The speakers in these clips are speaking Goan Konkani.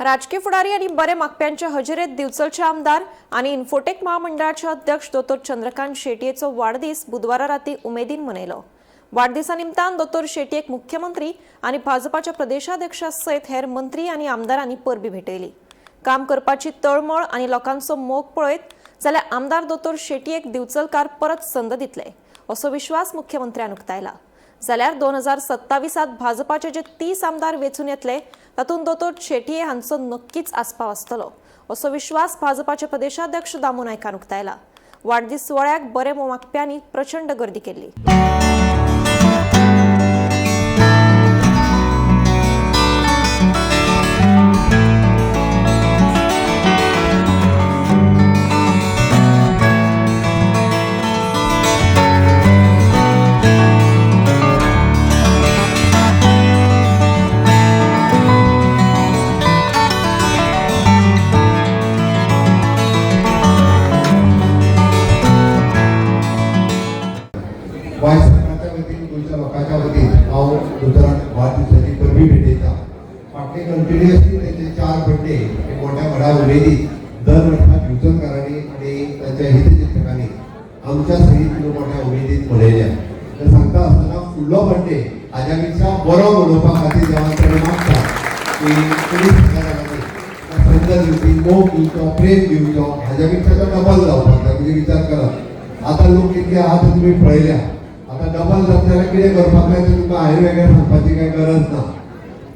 राजकीय फुडारी आनी बरे मागप्यांच्या हजेरेत दिवचलचे आमदार आनी इन्फोटेक महामंडळाचे अध्यक्ष दोतोर चंद्रकांत शेटयेचो वाडदीस बुधवारा राती उमेदीन मनयलो. वाडदिसा निमतान दोतोर शेटयेक मुख्यमंत्री आनी भाजपाच्या प्रदेशाध्यक्षा सयत हेर मंत्री आनी आमदारांनी परबी भेटयली. काम करपाची तळमळ आनी लोकांचो मोग पळयत जाल्यार आमदार दोतोर शेटयेक दिवचलकार परत संद दितले असो विश्वास मुख्यमंत्र्यान उक्तायला. जाल्यार 2027 भाजपाचे जे 30 आमदार वेंचून येतले तातूंत दोतोर शेटये हांचो नक्कीच आस्पाव आसतलो असो विश्वास भाजपाचे प्रदेशाध्यक्ष दामू नायकान उक्तायला. वाडदीस सुवाळ्याक बरे मागप्यांनी प्रचंड गर्दी केल्ली. गोंय सरकाराच्या वतीन, गोंयच्या लोकांच्या वतीन हांव दोतोराक वाडदिसाची परबी भेटयता. फाटले कंटिन्युअसली तेंचे 4 बड्डे हे मोठ्या व्हडा उमेदीन दर वर्सा दिवचलकारांनी आनी तांच्या हितचिंतकांनी आमच्या सहीत मोठ्या उमेदीन मनयल्या. तर सांगता आसतना फुडलो बड्डे हाज्या पेक्षा बरो मनोवपा खातीर देवा कडेन मागता की तुमी सगळ्या जाणांनी संद दिवची, मोग दिवचो, प्रेम दिवचो, हाज्या पेक्षा तो डबल जावपाक जाय. म्हणजे विचार करात, आतां लोक कितले आहा ते तुमी पळयल्या. आतां डबल जातले जाल्यार कितें करपाक जाय तें तुमकां हांवें वेगळें सांगपाची कांय गरज ना.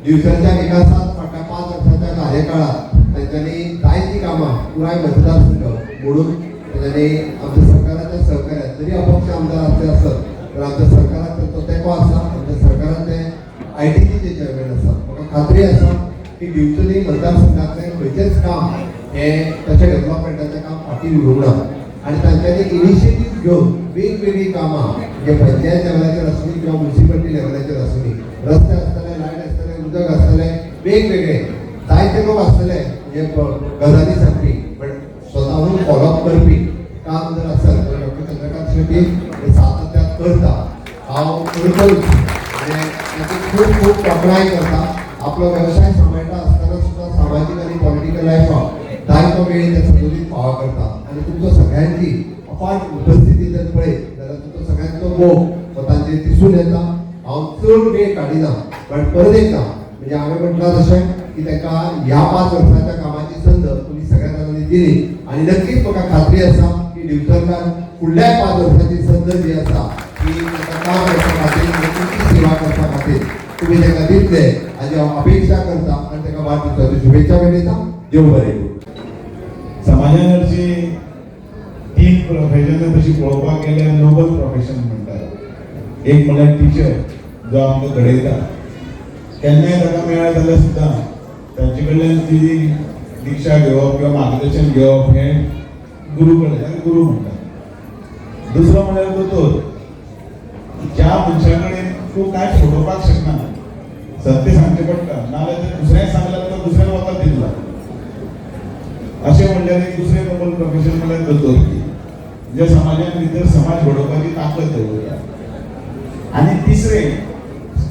दिवचलच्या विकासात फाटल्या 5 वर्साच्या कार्यकाळात तेंच्यांनी जायतीं कामां पुराय मतदारसंघ म्हणून तेंच्यांनी आमच्या सरकाराच्या सहकार्यान, जरी अपक्ष आमदार आसले आसत तर आमच्या सरकाराक तांचो तेंको आसा. आमच्या सरकारान ते आयटीसीचे चेअरमॅन आसा. म्हाका खात्री आसा की दिवचली मतदारसंघातलें खंयचेंच काम हें तशें डेव्हलपमेंटाचें काम फाटीं उरूंक ना आनी तांच्यांनी इनिशिएटीव घेवन वेगवेगळीं कामां म्हणजे पंचायत लेवलाचेर आसूं किंवा मुन्सिपालिटी लेवलाचेर आसूं, रस्ते आसतले, लायट आसतले, उदक आसतले, वेगवेगळे जायते लोक आसतले म्हणजे गजाली सांगपी, बट स्वताहून फॉलोअप करपी काम जर आसत तर डॉक्टर चंद्रकांत शेट्टी हे सातत्यान करता. हांव खरोखरूच म्हणजे ताची खूब खूब तोखणाय करता. आपलो वेवसाय सांबाळटा आसतना सुद्दां सामाजीक आनी पॉलिटिकल लायफाक जायतो वेळ ते संबंदीत फावो करता आनी तुमचो सगळ्यांची अफाट उपस्थिती जर पळयत जाल्यार तुमचो सगळ्यांचो मोग हो तांचेर दिसून येता. हांव चड वेळ काडिना, बट परत एकदां म्हणजे हांवें म्हटलां तशें की ताका ह्या 5 वर्साच्या कामाची संद तुमी सगळ्या जाणांनी दिली आनी नक्कीच म्हाका खात्री आसा की दिवचलकार फुडल्या 5 वर्साची संद जी आसा ती ताका काम करपा खातीर आनी तुमची सेवा करपा खातीर तुमी ताका दितले हाजी हांव अपेक्षा करता आनी ताका वाडदिसाच्यो शुभेच्छा भेटयता. देव बरें करूं. समाजान हरशीं 3 प्रोफेशनां तशी पळोवपाक गेल्यार नोबल प्रोफेशन म्हणटात. एक म्हणल्यार टिचर, जो आमकां घडयता. केन्नाय ताका मेळत जाल्यार सुद्दां तांचे कडल्यान ती दिक्षा घेवप किंवा मार्गदर्शन घेवप हें गुरू कडल्यान, ताका गुरू म्हणटात. दुसरो म्हणल्यार दोतोर, ज्या मनशा कडेन तूं कांय फटोवपाक शकना, सत्य सांगचें पडटा, नाजाल्यार तें दुसऱ्याक सांगल्यार तुका दुसऱ्यान वखद दितलो. अशें म्हणल्यार एक दुसरें नोबल प्रोफेशन म्हणल्यार दोतोरकी, जे समाजान भितर समाज घडोवपाची ताकद दवरता. आनी तिसरें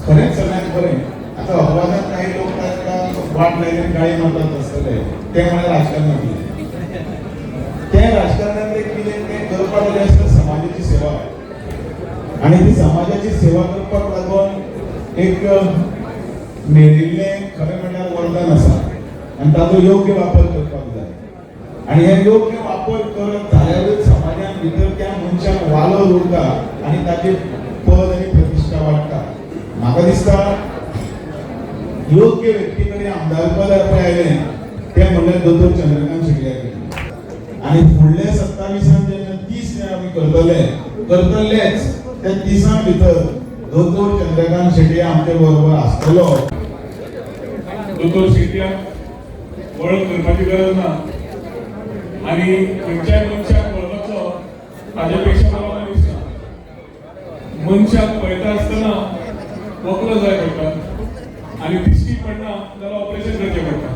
खरेंच सगळ्यांत बरें, आतां अपवादान काही लोक ताका वाट लायली आनी गाळी मारतात आसतले, तें म्हणल्यार राजकारणांतलें. तें राजकारणांतलें कितें तें करपाक जाय आसल्यार समाजाची सेवा, आनी ती समाजाची सेवा करपाक लागून एक मेळिल्लें खरें म्हणल्यार वरदान आसा आनी ताचो योग्य वापर करपाक जाय. आनी हे योग्य वापर करत जाल्यारूच समाजान भितर त्या मनशाक वालोर उरता आनी ताचे पद आनी प्रतिश्ठा वाडटा. म्हाका दिसता योग्य व्यक्ती कडेन आमदारपद पळय आयलें तें म्हणल्यार दोतोर चंद्रकांत शेटया कडेन. आनी फुडल्या 27 जेन्ना 30 आमी करतले, करतलेच, त्या 30 भितर दोतोर चंद्रकांत शेटया आमचे बरोबर आसतलो. दोतोर शेटयाक वळख करपाची गरज ना आनी खंयच्याय मनशाक वळखतलो ताजे पेक्षा बरो मनीस ना. मनशाक पळयता आसतना वक्ल जाय पडटा आनी दिश्टी पडना जाल्यार ऑपरेशन करचें पडटा.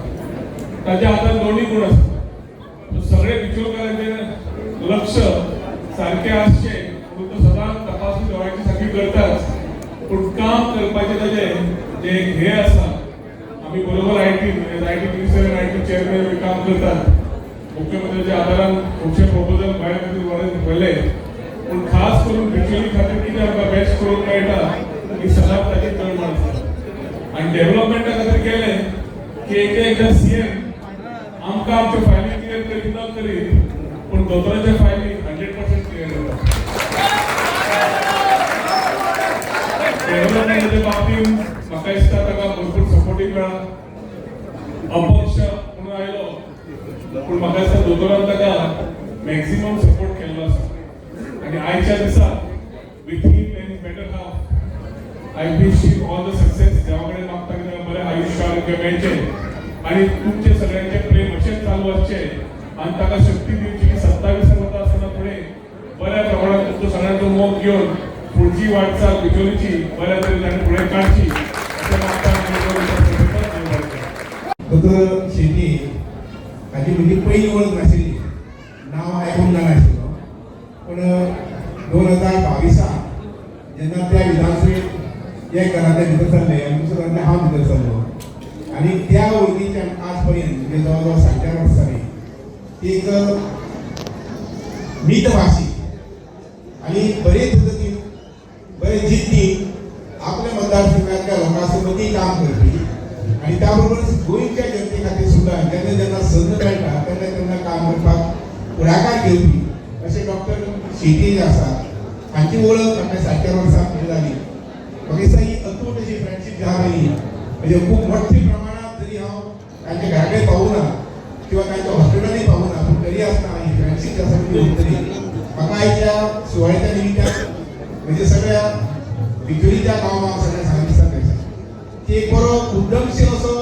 ताच्या हातान दोनूय गूण आसता. सगळे दिवचलकारांचें लक्ष सारकें आसचें म्हणून तो सदांच तपासणी दोळ्याची सारकी करताच, पूण काम करपाचें ताजें जें एक हें आसा, आमी बरोबर IT म्हणजे IT minister चेअरमॅन बी काम करतात. मुख्यमंत्र्याच्या आदारान खुबशे प्रपोजल गोंया खातीर व्हरले, पूण खास करून बिचोली खातीर कितें आमकां बेस्ट करूंक मेळटा ही सदांच ताची तळमळ आसता. आनी डेव्हलपमेंटा खातीर गेले की एक एकदां सीएम आमकां आमच्यो फायली क्लियर करीत ना करीत, पूण दोतोराच्या फायली 100% क्लियर जाता. डेव्हलपमेंटाच्या बाबतींत म्हाका दिसता ताका भरपूर सपोर्टींग मेळ्ळा. अपक्ष म्हणून आयलो, पूण म्हाका दिसता दोतोरान ताका मॅक्झिमम सपोर्ट केल्लो आसा. आनी आयच्या दिसा with him and better half, I wish you all the success. देवा कडेन मागता की ताका बरें आयुश्य आरोग्य मेळचें आनी तुमचे सगळ्यांचें प्रेम अशेंच चालू आसचें आनी ताका शक्ती दिवची की 27 वता आसतना फुडें बऱ्या प्रमाणात तुमचो सगळ्यांचो मोग घेवन फुडची वाटचाल बिचोलीची बऱ्या तरेन ताणें फुडें काडची अशें मागता आनी देव बरें करूं. दोतोर शेट्ये हाची म्हजी पयली वळख नाशिल्ली, नांव आयकूंक जाणा आशिल्लो. पूण 2022 जेन्ना त्या विधानसभेत एक घरांतले भितर सरले आनी दुसऱ्या घरांतले हांव भितर सरलो आनी त्या वळखीच्यान आज पर्यंत, म्हणजे जवळ जवळ 4.5 वर्सां जाली, ती एक मितभाषी आनी बरे पद्दतीन, बरे जिद्दीन आपल्या मतदारसंघातल्या लोकां सोबतय काम करपी आनी त्या बरोबरच गोंयच्या जनते खातीर सुद्दां जेन्ना जेन्ना संद मेळटा तेन्ना तेन्ना काम करपाक फुडाकार घेवपी अशे डॉक्टर शेट्ये जे आसा, हांची वळख म्हाका 4.5 वर्सां जाली. म्हाका दिसता ही अतूट अशी फ्रेंडशीप जी आहा न्ही, म्हणजे खूब मोठ्या प्रमाणात जरी हांव तांच्या घरा कडेन पावूना किंवा तांच्या हॉस्पिटलांनी पावूना, पूण तरी आसतना ही फ्रेंडशीप जी आसा ती उरतली. म्हाका आयच्या सुवाळ्याच्या निमित्तान म्हणजे सगळ्या बिचोलीच्या गांवांक सगळ्या सांग दिसता तशें की एक बरो उद्यमशील असो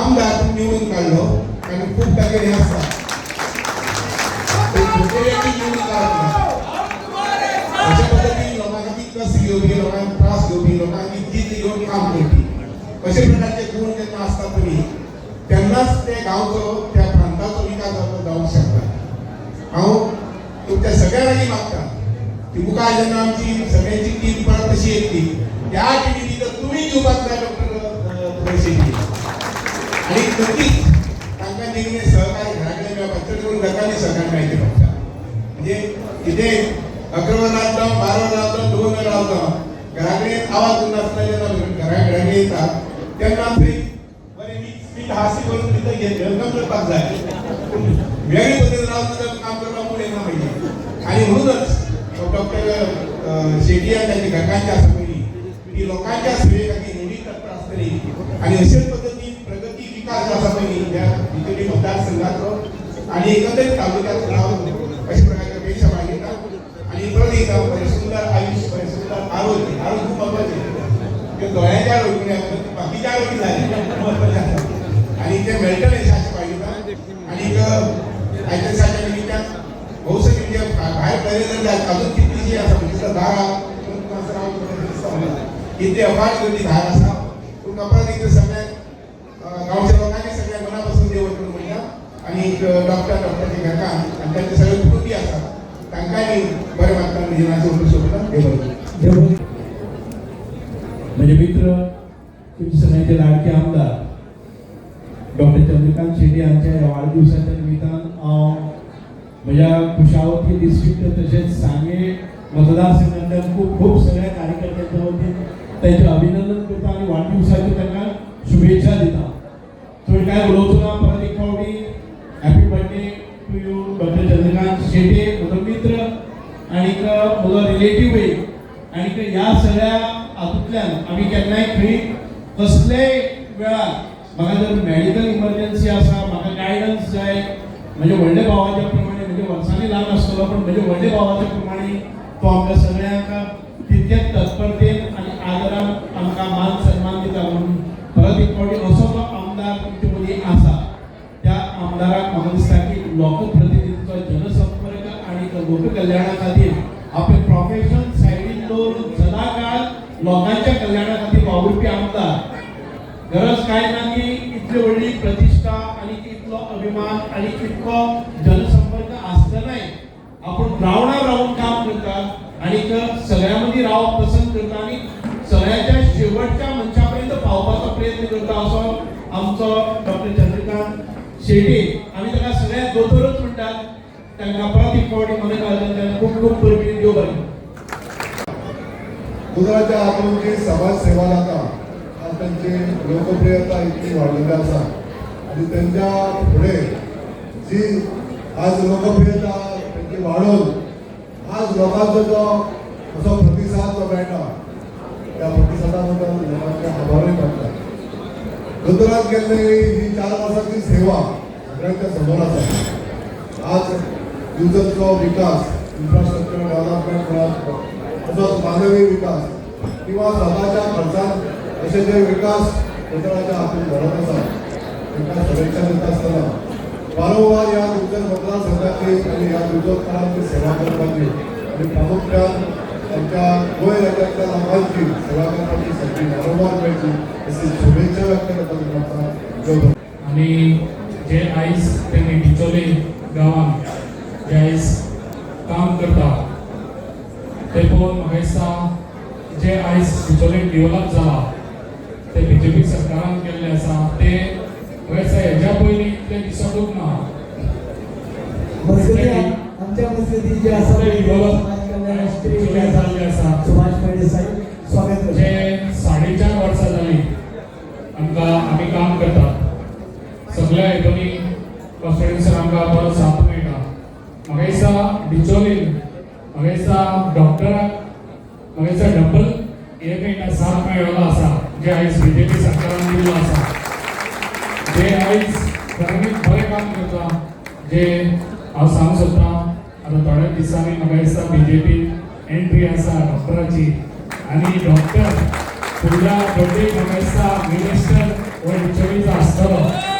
आमदार तुमी निवडून काडलो, कारण खूब तागेर हें आसता, निवडून काडप ना. अशा पद्दतीन लोकां खातीर कश्ट घेवपी, लोकांक त्रास घेवपी, लोकांक जिद्द घेवन काम करपी, अशे प्रकारचे गुण जेन्ना आसता तुमी, तेन्नाच ते गांवचो, त्या प्रांताचो विकास जावंक शकता. हांव तुमच्या सगळ्या लागीं मागता की मुखार जेन्ना आमची सगळ्यांची टीम परत तशी येतली, त्या टिमी भितर तुमी दिवपाक जाय डॉक्टर शेट्ये. आणि नक्कीच तांकां जे कितें सहकार्य घरा कडेन मेळपाक, चड करून घरकान्नी सहकार्य मेळचें पडटा. म्हणजे कितें 11 वर रावता, 12 वर रावता, 2 वर रावता, घरा कडेन आवाज नासतना जेन्ना घरा घरा येतात तेन्ना थंय बरें मीत हास्य करून भितर welcome करपाक जाय. पूण वेगळे पद्दतीन रावता जाल्यार काम करपाक मूड येना मागीर. आनी म्हणूनच डॉक्टर शेट्ये आनी तांची घरकान्न जी आसा पयली, ती लोकांच्या सेवे खातीर नेहमी तत्पर आसतली आनी अशेच पद्दतीन प्रगती, विकास जो आसा पयली ह्या बिचोली मतदारसंघाचो आनी एकंदरीत तालुक्यात जावं अशा प्रकारची अपेक्षा बाळगिता. आनी परत एकदा बरें सुंदर आयुष्य, बरें सुंदर आरोग्य. आरोग्य खूब म्हत्वाचें. ते दोळ्यांचें आरोग्य न्हय, बाकीचें आरोग्य जाय, म्हत्वाचें आसा आनी ते मेळटलें अशें आशा बाळगिता. आनी आयच्या दिसाच्या निमित्तान भौसंख्य म्हणजे भायर पळयलें जाल्यार अजून कितलीशी आसा, म्हणजे दारां इतली अफाट गर्दी भायर आसा. पूण परत एकदां सगळ्यांक, गांवच्या लोकांनी सगळ्या मना पासून देव करूं म्हणटा. आनी डॉक्टर, डॉक्टरचे घरकान्न आनी तांचे सगळे कुटुंबीय आसा, तांकांय बी बरें मागता. जिनाचे उलोवंक सोदता. देव बरें करूं. माझे मित्र, तुमचे सगळ्यांचे लाडके आमदार डॉक्टर चंद्रकांत शेट्ये हांच्या ह्या वाडदिवसाच्या निमित्तान हांव म्हज्या कुशावती डिस्ट्रिक्ट तशेंच सांगे मतदारसंघांतल्यान खूब खूब सगळ्या कार्यकर्त्यांच्या वतीन तांचें अभिनंदन करता आनी वाडदिवसाच्यो तांकां शुभेच्छा दिता. चड कांय उलोवचो ना. परत एक फावटी happy birthday to you, Doctor Chandrakant Shetye, म्हजो मित्र आनीक म्हजो रिलेटीव एक. आनीक ह्या सगळ्या हातूंतल्यान आमी केन्नाय खंय कसलेय वेळार म्हाका जर मेडिकल इमर्जन्सी आसा, म्हाका गायडन्स जाय, म्हज्या व्हडल्या भावाच्या प्रमाणे, म्हणजे वर्सांनी ल्हान आसतलो पण म्हज्या व्हडल्या भावाच्या प्रमाणे तो आमकां सगळ्यांक तितकेच तत्परतेन आनी आदरान आमकां मान सन्मान दिता. म्हणून परत एक फावटी असो तो आमदार तुमचे मदीं आसा, त्या आमदाराक म्हाका दिसता की लोकप्रतिनिधीचो जनसंपर्क आनी लोककल्याणा खातीर आपलें प्रोफेशन सायडीन दवरून सदांकाळ लोकांच्या कल्याणा खातीर वावुरपी आमदार. गरज काय ना की इतली व्हडली प्रतिश्ठा आनी इतलो अभिमान आनी इतको जनसंपर्क आसतनाय आपूण ग्रावंडार रावून काम करता आनी सगळ्यां मदीं रावप पसंत करता आनी सगळ्यांच्या शेवटच्या मनशा पर्यंत पावपाचो प्रयत्न करता, असो आमचो डॉक्टर चंद्रकांत. शेटी, आमी ताका सगळ्या दोतोरच म्हणटात, तांकां परत एक फावटी मनकाळजांतल्यान खूब खूब परबीं. देव बरें. दोतोराच्या हातून जी समाज सेवा जाता, आज तांची लोकप्रियता इतली वाडलेली आसा आनी तेंच्या फुडें जी आज लोकप्रियता तेंची वाडोवन आज लोकांचो जो असो प्रतिसाद जो मेळटा, त्या प्रतिसादा बद्दल लोकांचे आभारूय मानता. दोतोरान केल्ली ही 4 वर्सांची सेवा सगळ्यांच्या समोर आसा. आज दिवचलचो विकास, इन्फ्रास्ट्रक्चर डेव्हलपमेंट म्हणा, तसोच मानवी विकास किंवा स्वताच्या खर्चान असे जे विकास दोतोराच्या हातून घडत आसा, तांकां शुभेच्छा दिता आसतना वारंवार ह्या दिवचल मतदारसंघाची आनी ह्या दिवचलकारांची सेवा करपाची आनी प्रामुख्यान आमच्या गोंय राज्यांतल्या लोकांची सेवा करपाची संदी वारंवार मेळची अशी शुभेच्छा व्यक्त करता तुमकां. देव बरें. आनी जे आयज तेणी डिचोले गांवांत जे आयज काम करता ते पळोवन म्हाका दिसता, जे आयज डिचोले डेव्हलप जाला ते बीजेपी सरकारान केल्लें आसा. ते म्हाका दिसता हेज्या पयलीं इतलें दिसतूच ना. मजगती, आमच्या मजगती जे आसा इतलें डेव्हलप समाज कल्याण मंत्री जे डिचोले आसा जाल्लें आसा. सुभाष फळदेसाई, स्वागत करता. जे 4.5 वर्सां जालीं आमकां आमी काम करतात, सगळ्या हितूंनी कॉन्स्टिट्युन्सीन आमकां बरो साथ मेळटा. म्हाका दिसता डिचोलीन म्हाका दिसता डॉक्टराक म्हाका दिसता डबल हे मेळटा, साथ मेळिल्लो आसा, जे आयज बीजेपी सरकारान दिल्लो आसा. जे आयज खऱ्यांनीच बरें काम करता, जे हांव सांगूंक सोदतां, आतां थोड्या दिसांनी म्हाका दिसता बीजेपी एंट्री आसा डॉक्टराची आनी डॉक्टर फुडल्या बर्थडेक म्हाका दिसता मिनिस्टर हो डिचोलीचो आसतलो.